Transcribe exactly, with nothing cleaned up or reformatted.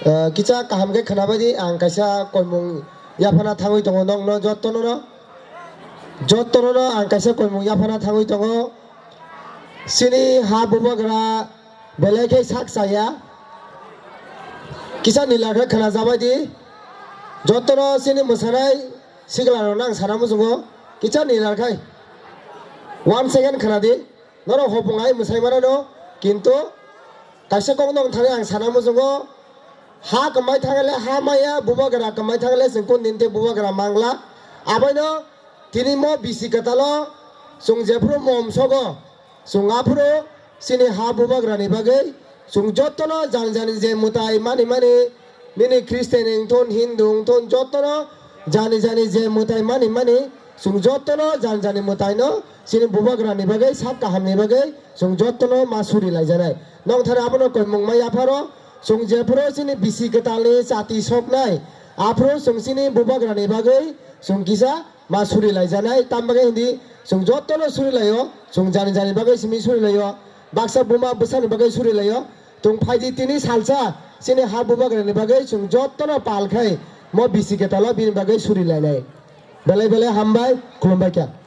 Ah, kisa kaham khe khwnabai di, ang kaisa koimung yaphana thangwi tongo nokno jottono no. Jottono no ang kaisa koimung yaphana thangwi tongo. Chini ha bubagra belai khe sak chaya. Kisa nila khe khwnajabai di. Jottono chini mwsanai sikla rok nang sana muchungo. Kisa nila khai. One second khwna di. Norok hopung ai mwsai mano no. Kintu kaisa kok nong thani ang sana muchungo. Ha kwmai thangale ha maya, bubagra kwmai thangale chwng kun din tei bubagra mangla. Abaino tini mo bisi kwtalo chwng jephuru mom sogo, chwng aphuru chini ha bubagrani bagwi chwng jottono jani jani je mwtai mani mani, nini Christian wngthun, Hindu wngthun, jottono jani jani je mwtai mani mani, chwng jottono jani jani mwtaino chini bubagrani bagwi, sak kahamni bagwi chwng jottono ma suri laijanai. Nongthani abono koimung ma yapharo, chwng jephuru chini bisi kwtalni chati soknai, aphuru chwng chini bubagrani bagwi chwng kisa ma suri laijanai. Tam bagwi hindi chwng jottono suri laio, chwng jani jani bagwi simi suri laio, baksa buma bwsani bagwi suri laio. Tong phaidi tini salsa chini ha bubagrani bagwi chwng jottono pal khai mo bisi kwtalo bini bagwi suri lainai. Belai belai hambai, khulumbai kha.